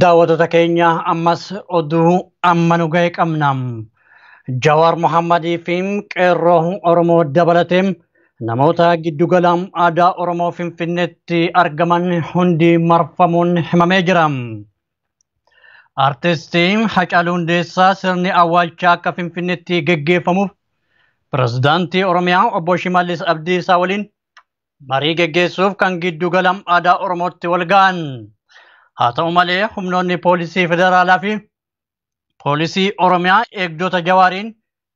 Daawwattoota keenya ammas oduu amma nu ga'e qabna. Jawaar Mohammadii fi qeerroo Oromoo dabalatee namoota giddugala aadaa Oromoo Finfinneetti argaman hundi marfamuun himamee jira. Artistii Hacaaluu Hundeessaa sirni awwaalchaa akka Finfinneetti geggeeffamuuf pirezidaantii Oromiyaa obbo Shimallis Abdiisaa waliin marii geggeessuuf kan giddugala aadaa Oromootti wal ga'an. Haa ta'u malee humnoonni poolisii federaalaa fi poolisii Oromiyaa eegdota Jawaariin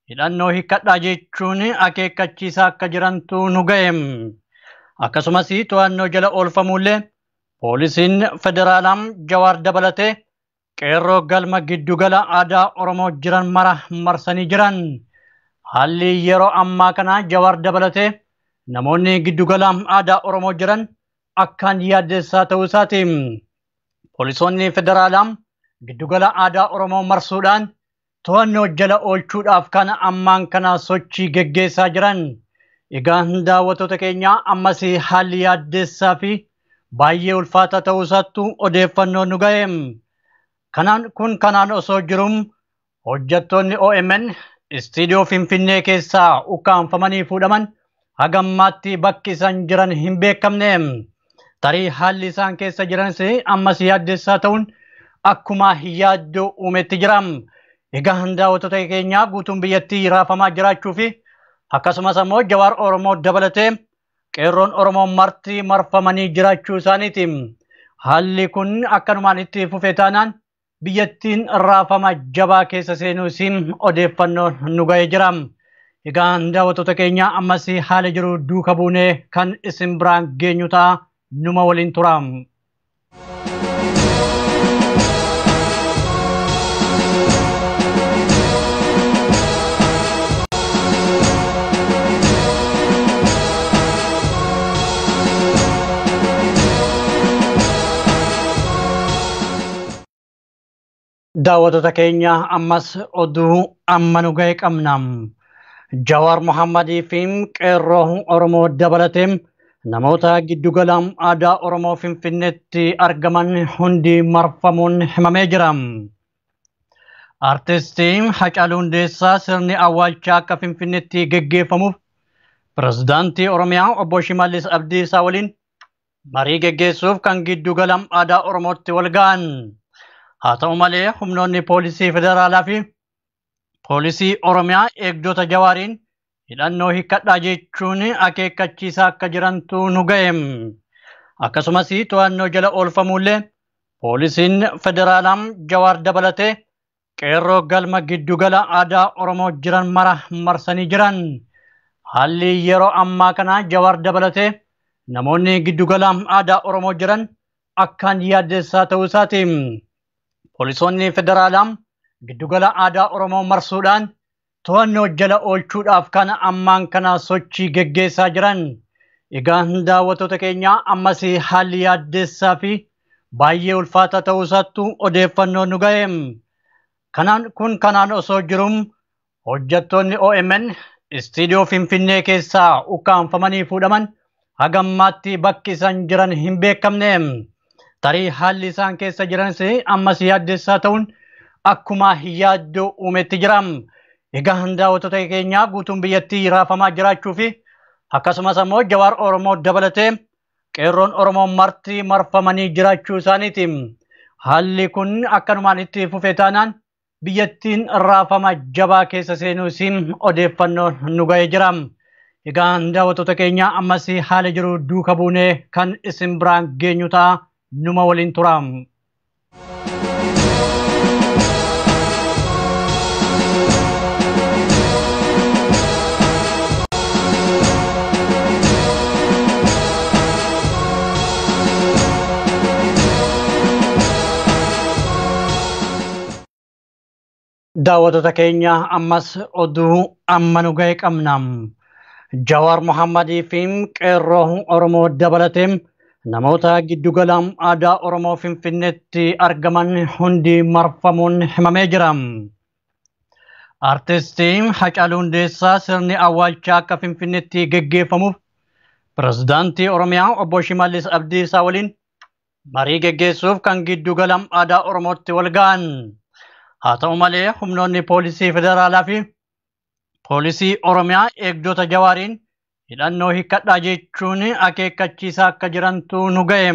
hidhannoo hiikkadhaa jechuun akeekkachiisaa akka jirantu nu ga'e. Akkasumas to'annoo jala oolfamuullee poolisiin federaalaa Jawaar dabalatee qeerroo galma giddugala aadaa Oromoo jiran mara marsanii jiran. Haalli yeroo ammaa kana Jawaar dabalatee namoonni giddugala aadaa Oromoo jiran akkaan yaaddessaa ta'uu isaati. Poolisoonni federaalaa giddugala aadaa Oromoo marsuudhaan to'annoo jala oolchuudhaaf kan ammaan kana sochii geggeessaa jiran. Egaa daawwattoota keenya ammas haalli yaaddessaa fi baay'ee ulfaataa ta'uu isaattu odeeffannoo nu ga'e. Kanaan kun kanaan osoo jirum hojjettoonni OMN istiidiyoo Finfinnee keessaa ukkaanfamanii fuudhaman haga ammaatti bakki isaan jiran hin beekamne. Tarii haalli isaan keessa jiranis ammas yaaddessaa ta'uun akkuma yaaddoo uumetti jira. Egaa daawwattoota keenya guutuun biyyattii raafamaa jiraachuu fi akkasumas ammoo Jawaar Oromoo dabalatee qeerroon Oromoo marti marfamanii jiraachuu isaaniiti. Haalli kun akkanumaan itti fufee taanaan biyyattiin raafama jabaa keessa seenuu isiin odeeffannoo nu ga'ee jira. Egaa daawwattoota keenya ammas haala jiru duuka buunee kan isin biraan geenyu ta'a numa waliin tura. Daawwattoota keenya ammas oduu amma nu ga'e qabna. Jawaar Mohammadii fi qeerroo Oromoo dabalatee namoota giddugala aadaa Oromoo Finfinneetti argaman hundi marfamuun himamee jira. Artistii Hacaaluu Hundeessaa sirni awwaalchaa akka Finfinneetti geggeeffamuuf pirezidaantii Oromiyaa obbo Shimallis Abdiisaa waliin marii geggeessuuf kan giddugala aadaa Oromootti wal ga'an. Haa ta'u malee humnoonni poolisii federaalaa fi poolisii Oromiyaa eegdota Jawaariin hidhannoo hiikkadhaa jechuun akeekkachiisaa akka jirantu nu ga'e. Akkasumas to'annoo jala oolfamuullee poolisiin federaalaa Jawaar dabalatee qeerroo galma giddugala aadaa Oromoo jiran mara marsanii jiran. Haalli yeroo ammaa kana Jawaar dabalatee namoonni giddugala aadaa Oromoo jiran akkaan yaaddessaa ta'uu isaati. Poolisoonni federaalaa giddugala aadaa Oromoo marsuudhaan to'annoo jala oolchuudhaaf kan ammaan kana sochii geggeessaa jiran. Egaa daawwattoota keenya ammas haalli yaaddessaa fi baay'ee ulfaataa ta'uu isaattu odeeffannoo nu ga'e. Kanaan kun kanaan osoo jirum hojjettoonni OMN istiidiyoo Finfinnee keessaa ukkaanfamanii fuudhaman haga ammaatti bakki isaan jiran hin beekamne. Tarii haalli isaan keessa jiranis ammas yaaddessaa ta'uun akkuma yaaddoo uumetti jira. Egaa daawwattoota keenya guutuun biyyattii raafamaa jiraachuu fi akkasumas ammoo Jawaar Oromoo dabalatee qeerroon Oromoo marti marfamanii jiraachuu isaaniiti. Haalli kun akkanumaan itti fufee taanaan biyyattiin raafama jabaa keessa seenuu isiin odeeffannoo nu ga'ee jira. Egaa daawwattoota keenya ammas haala jiru duuka buunee kan isin biraan geenyu ta'a numa waliin tura. Daawwattoota keenya ammas oduu amma nu ga'e qabna. Jawaar Mohammadii fi qeerroo Oromoo dabalatee namoota giddugala aadaa Oromoo Finfinneetti argaman hundi marfamuun himamee jira. Artistii Hacaaluu Hundeessaa sirni awwaalchaa akka Finfinneetti geggeeffamuuf pirezidaantii Oromiyaa obbo Shimallis Abdiisaa waliin marii geggeessuuf kan giddugala aadaa Oromootti wal ga'an. Haa ta'u malee humnoonni poolisii federaalaa fi poolisii Oromiyaa eegdota Jawaariin hidhannoo hiikkadhaa jechuun akeekkachiisaa akka jirantu nu ga'e.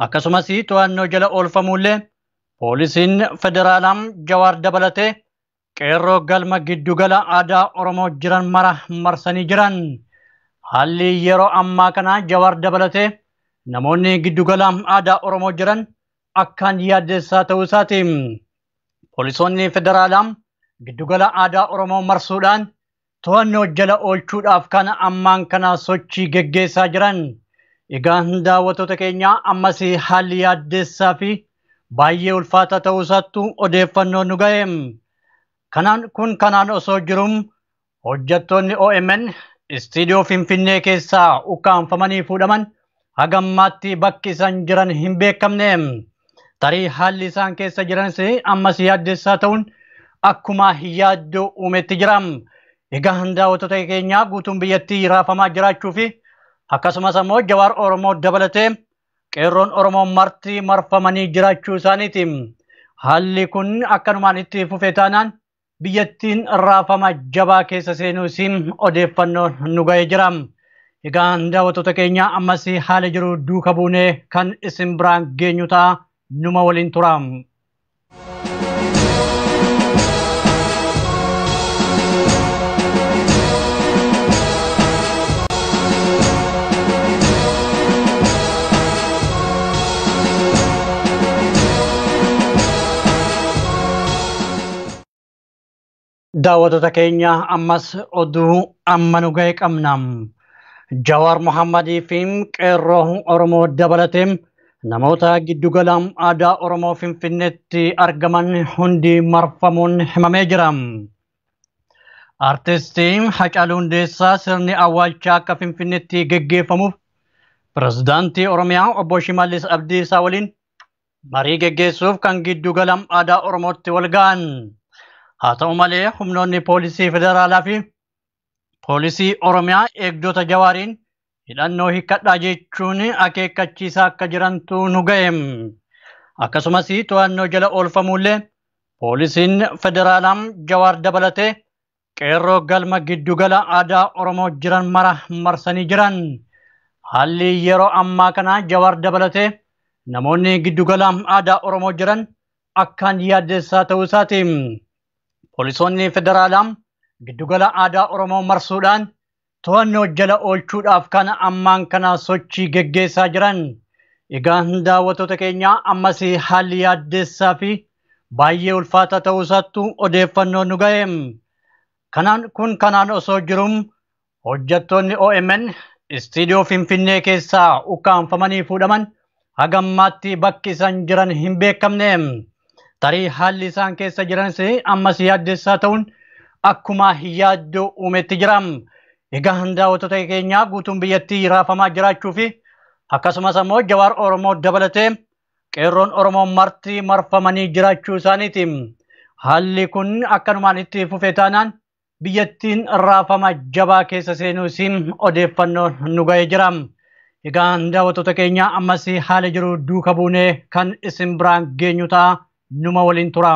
Akkasumas to'annoo jala oolfamuullee poolisiin federaalaa Jawaar dabalatee qeerroo galma giddugala aadaa Oromoo jiran mara marsanii jiran. Haalli yeroo ammaa kana Jawaar dabalatee namoonni giddugala aadaa Oromoo jiran akkaan yaaddessaa ta'uu isaati. Poolisoonni federaalaa giddugala aadaa Oromoo marsuudhaan to'annoo jala oolchuudhaaf kan ammaan kana sochii geggeessaa jiran. Egaa daawwattoota keenya ammas haalli yaaddessaa fi baay'ee ulfaataa ta'uu isaattu odeeffannoo nu ga'e. Kanaan kun kanaan osoo jirum hojjettoonni OMN istiidiyoo Finfinnee keessaa ukkaanfamanii fuudhaman haga ammaatti bakki isaan jiran hin beekamne. Tarii haalli isaan keessa jiranis ammas yaaddessaa ta'uun akkuma yaaddoo uumetti jira. Egaa daawwattoota keenya guutuun biyyattii raafamaa jiraachuu fi akkasumas ammoo Jawaar Oromoo dabalatee qeerroon Oromoo marti marfamanii jiraachuu isaaniiti. Haalli kun akkanumaan itti fufee taanaan biyyattiin raafama jabaa keessa seenuu isiin odeeffannoo nu ga'ee jira. Egaa daawwattoota keenya ammas haala jiru duuka buunee kan isin biraan geenyu ta'a, numa waliin tura. Daawwattoota keenya ammas oduu amma nu ga'e qabna. Jawaar Mohammadii fi qeerroo Oromoo dabalatee namoota giddugala aadaa Oromoo Finfinneetti argaman hundi marfamuun himamee jira. Artistii Hacaaluu Hundeessaa sirni awwaalchaa akka Finfinneetti geggeeffamuuf pirezidaantii Oromiyaa obbo Shimallis Abdiisaa waliin marii geggeessuuf kan giddugala aadaa Oromootti wal ga'an. Haa ta'u malee humnoonni poolisii federaalaa fi poolisii Oromiyaa eegdota Jawaariin hidhannoo hiikkadhaa jechuun akeekkachiisaa akka jirantu nu ga'e. Akkasumas to'annoo jala oolfamuullee poolisiin federaalaa Jawaar dabalatee qeerroo galma giddugala aadaa Oromoo jiran mara marsanii jiran. Haalli yeroo ammaa kana Jawaar dabalatee namoonni giddugala aadaa Oromoo jiran akkaan yaaddessaa ta'uu isaati. Poolisoonni federaalaa giddugala aadaa Oromoo marsuudhaan to'annoo jala oolchuudhaaf kan ammaan kana sochii geggeessaa jiran. Egaa daawwattoota keenya ammas haalli yaaddessaa fi baay'ee ulfaataa ta'uu isaattu odeeffannoo nu ga'e. Kanaan kun kanaan osoo jirum hojjettoonni OMN istiidiyoo Finfinnee keessaa ukkaanfamanii fuudhaman haga ammaatti bakki isaan jiran hin beekamne. Tarii haalli isaan keessa jiranis ammas yaaddessaa ta'uun akkuma yaaddoo uumetti jira. Egaa daawwattoota keenya guutuun biyyattii raafamaa jiraachuu fi akkasumas ammoo Jawaar Oromoo dabalatee qeerroon Oromoo marti marfamanii jiraachuu isaaniiti. Haalli kun akkanumaan itti fufee taanaan biyyattiin raafama jabaa keessa seenuu isiin odeeffannoo nu ga'ee jira. Egaa daawwattoota keenya ammas haala jiru duuka buunee kan isin biraan geenyu ta'a, numa waliin tura.